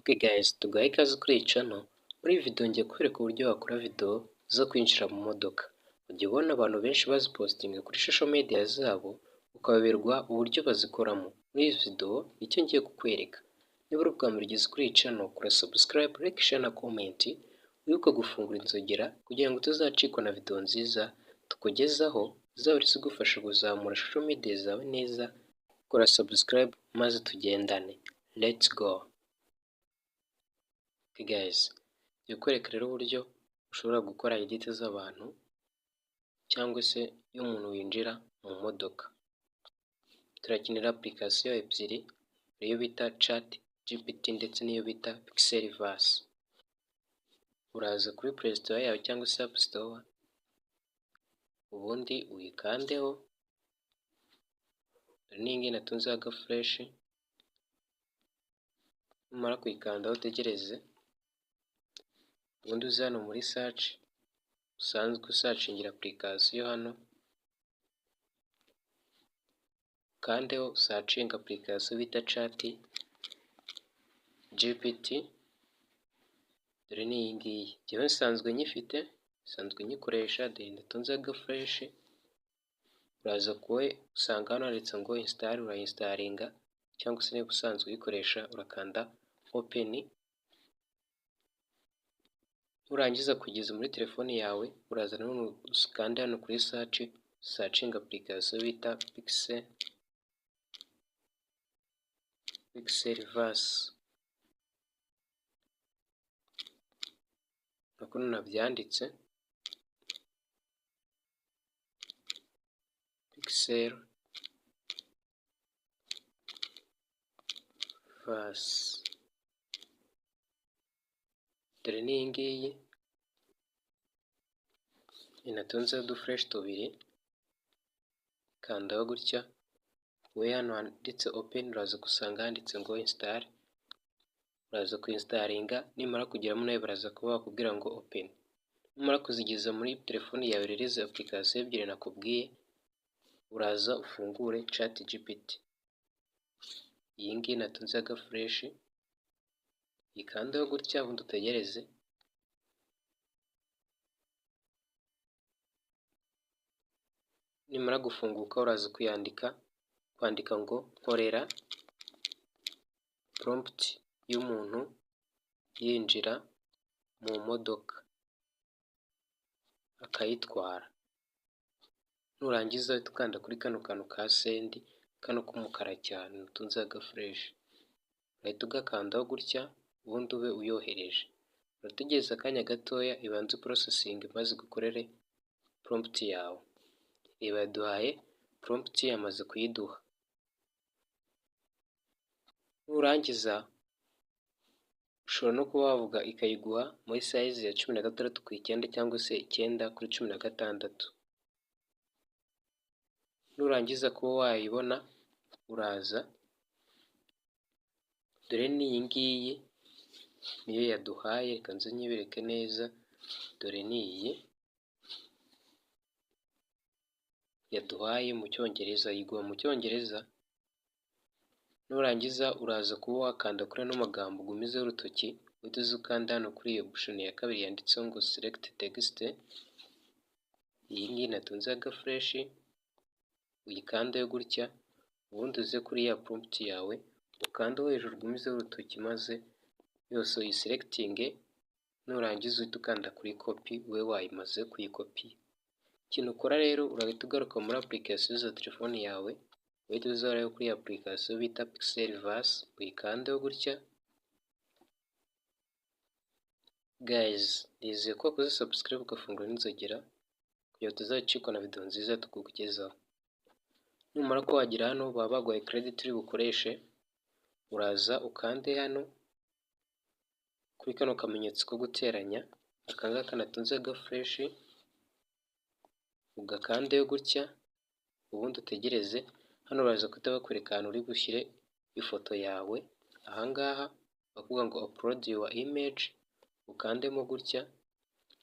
Okay guys, tuguhaye ikaze kuri iyi channel. Muri iyi video ngiye kukwereka uburyo wakora video zo kwinjira mu modoka. Ujya ubona abantu benshi bazipostinga kuri social media zabo, ukayoberwa uburyo bazikoramo. Muri iyi video nicyo ngiye kukwereka. Niba uri ubwa mbere ugeze kuri iyi channel, kora subscribe, like, share na comment, wibuke gufungura inzogera kugira ngo utazacikwa na video nziza tukugezaho zizaba zigufasha kuzamura social media zawe neza. Kora subscribe maze tugendane. Let's go. Okay guys, ngiye kukwereka rero uburyo ushobora gukora edit z'abantu cyangwa se iyo umuntu winjira mu modoka. Turakenera application ebyiri, iyo bita Chat GPT ndetse n'iyo bita Pixelverse. Uraza kuri Play Store yawe cyangwa se App Store, ubundi uyikandeho. Dore n'iyi ngiyi natunzeho agafureshi, numara kuyikandaho utegereze, ubundi uze hano muri search, usanzwe usearchingira application hano, ukandeho usearchinge application bita Chat GPT, dore ni iyi ngiyi. Njyewe nsanzwe nyifite, nsanzwe nyikoresha, dore natunzeho agafureshi, uraza kuba usanga hano handitse ngo install, urayinstallinga cyangwa se niba usanzwe uyikoresha urakanda open, nurangiza kugeza muri telefoni yawe, uraza nanone ukande hano kuri search, usearchinge application bita Pixelverse. Nka kuno nabyanditse, Pixelverse. Dore n'iyi ngiyi, natunzeho udufureshi tubiri, kandaho gutya, wowe hano handitse open uraza gusanga handitse ngo install, uraza kuyinstallinga, nimara kugeramo nawe baraza kuba bakubwira ngo open. Numara kuzigeza muri telefoni yawe rero izi application ebyiri nakubwiye, uraza ufungure Chat GPT. Iyi ngiyi natunzeho agafureshi, uyikandeho gutya ubundi utegereze. Nimara gufunguka uraza kuyandika, kwandika ngo nkorera prompt y'umuntu yinjira mu modoka akayitwara. Nurangiza uhite ukanda kuri kano kantu ka send, kano k'umukara cyane utunzeho agafureshi, urahita ugakandaho gutya ubundi ube uyohereje. Urategereza akanya gatoya ibanze iprocessinge maze igukorere prompt yawe. Reba yaduhaye prompt, yamaze kuyiduha. Nurangiza ushobora no kuba wavuga ikayiguha muri size ya 16:9 cyangwa se 9:16. Nurangiza kuba wayibona uraza, dore n'iyi ngiyi niyo yaduhaye, reka nze nyibereke neza, dore ni iyi yaduhaye mu cyongereza, yiguha mu cyongereza. Nurangiza uraza kuba wakanda kuri ano magambo ugumizeho urutoki, uhite uza ukanda hano kuri iyo option ya kabiri yanditseho ngo select text, iyi ngiyi natunzeho agafureshi, uyikandeho gutya, ubundi uze kuri ya prompt yawe, ukandeho hejuru ugumizeho urutoki maze yose uyiselectinge, nurangiza uhite ukanda kuri copy ube wayimaze kuyikopiya. Ikintu ukora rero urahita ugaruka muri application za telefoni yawe, uhite uza rero kuri application bita Pixelverse, uyikandeho gutya. Guys, nizeye ko wakoze subscribe ugafungura n'inzogera kugira ngo utazacikwa na video nziza tukugezaho. Numara kuba wagera hano baba baguhaye credit uri bukoreshe, uraza ukande hano kuri kano kamenyetso ko guteranya, aka ngaka natunzeho agafureshi, ugakandeho gutya, ubundi utegereze. Hano baraza guhita bakwereka ahantu uri bushyire ifoto yawe, aha ngaha bakubwira ngo upload your image, ukandemo gutya,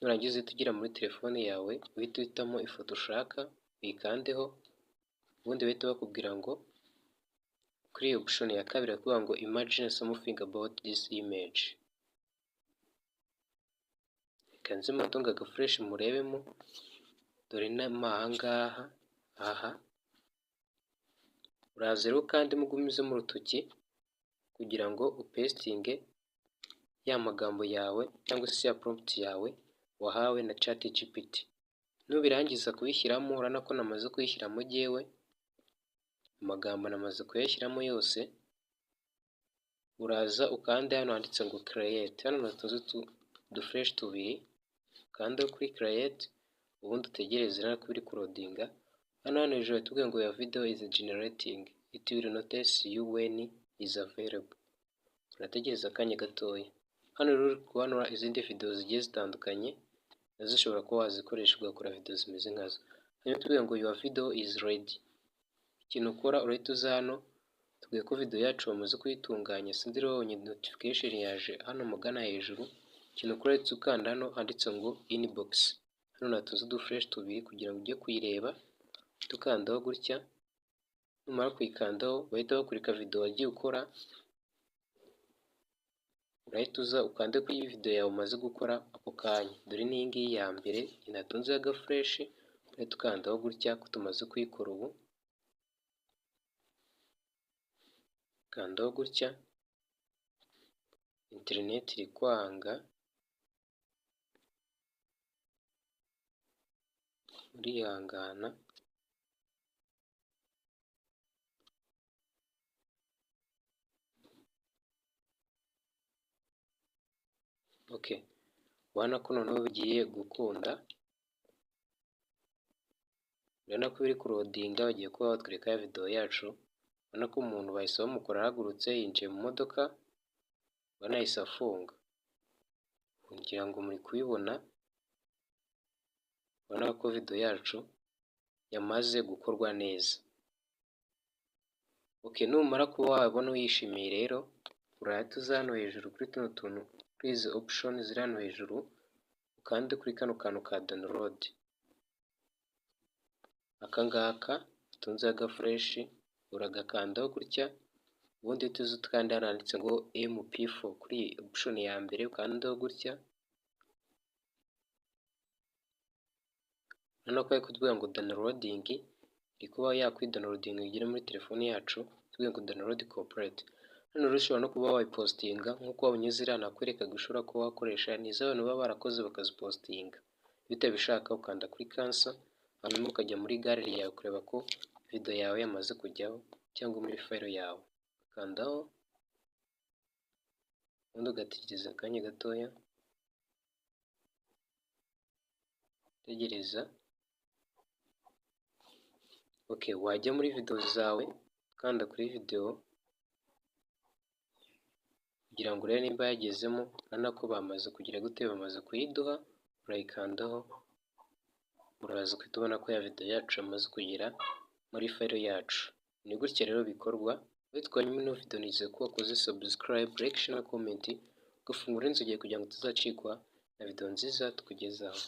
nurangiza uhite ugera muri telefone yawe, uhite uhitamo ifoto ushaka, uyikandeho, ubundi bahite bakubwira ngo Kuri iyi option ya kabiri kuvuga ngo imagine something about this image. Reka nze mpatunge agaflèche murebemo, dore n'aha ngaha, aha uraza rero kandi mugumizemo urutoki kugira ngo upastinge ya magambo yawe cyangwa se ya prompt yawe wahawe na ChatGPT. Nubirangiza kubishyiramo, urabona ko namaze kuyishyiramo jyewe, amagambo namaze kuyashyiramo yose. Uraza ukande hano handitse ngo create, hano natunze uduflèche tubiri, ukande kuri create, ubundi utegereze. Urabona ko biri kuloadinga. Hano hejuru batubwiye ngo your video is generating, it will notice you when is available. Urategereza akanya gatoya. Hano rero uri kubona izindi video zigiye zitandukanye, nazo ushobora kuba wazikoresha ugakora video zimeze nkazo. Hanyuma tubwiye ngo your video is ready. Ikintu ukora, urahita uza hano, tubwiye ko video yacu bamaze kuyitunganya. Sinzi rero wabonye notification yaje hano mugana hejuru. Ikintu ukora, urahita ukanda hano handitse ngo inbox, hano natunze uduflèche tubiri kugira ngo ujye kuyireba. Tukandaho gutya, numara kuyikandaho bahita bakwereka video wagiye ukora. Urahita uza ukande kuri iyi video yawe umaze gukora ako kanya. Dore n'iyi ngiyi ya mbere inatunzeho agaflèche, urahita ukandaho gutya ko tumaze kuyikora ubu. Kandaho gutya, interineti iri kwanga, urihangana. Okay, ubona ko noneho bigiye gukunda, urabona ko biri kuloadinga, bagiye kuba batwereka ya video yacu. Urabona ko umuntu bahise bamukora ahagurutse yinjiye mu modoka, ubona yahise afunga. Ngira ngo muri kubibona, urabona ko video yacu yamaze gukorwa neza. Okay, numara kuba wabona uyishimiye rero, urahita uza hano hejuru kuri tuno tuntu, kuri izi option ziri hano hejuru, ukande kuri kano kantu ka download. Aka ngaka gatunzeho agaflèche, uragakandaho gutya, ubundi uhite uza ukande hano handitse ngo MP4 kuri iyi option ya mbere, ukandeho gutya. Urabona ko bari kutubwira ngo downloading, iri kuba yakwidownloadinga igere muri telefone yacu, tubwiye ngo download complete. Hano rero ushobora no kuba wayipostinga nk'uko wabonye ziriya nakwerekaga ushobora kuba wakoresha, ni iz'abantu baba barakoze bakazipostinga. Iyo utabishaka ukanda kuri cancel, hanyuma ukajya muri gallery yawe kureba ko video yawe yamaze kujyaho cyangwa muri file yawe. Ukandaho ubundi ugategereza akanya gatoya, utegereza. Okay, wajya muri video zawe, ukanda kuri video kugira ngo urebe nimba yagezemo. Urabona ko bamaze kugira gute, bamaze kuyiduha, urayikandaho, uraza guhita ubona ko ya video yacu yamaze kugera muri file yacu. Ni gutya rero bikorwa. Witwaye muri ino video, nizeye ko wakoze subscribe, like, share na comment, ugafungura inzogera kugira ngo utazacikwa na video nziza tukugezaho.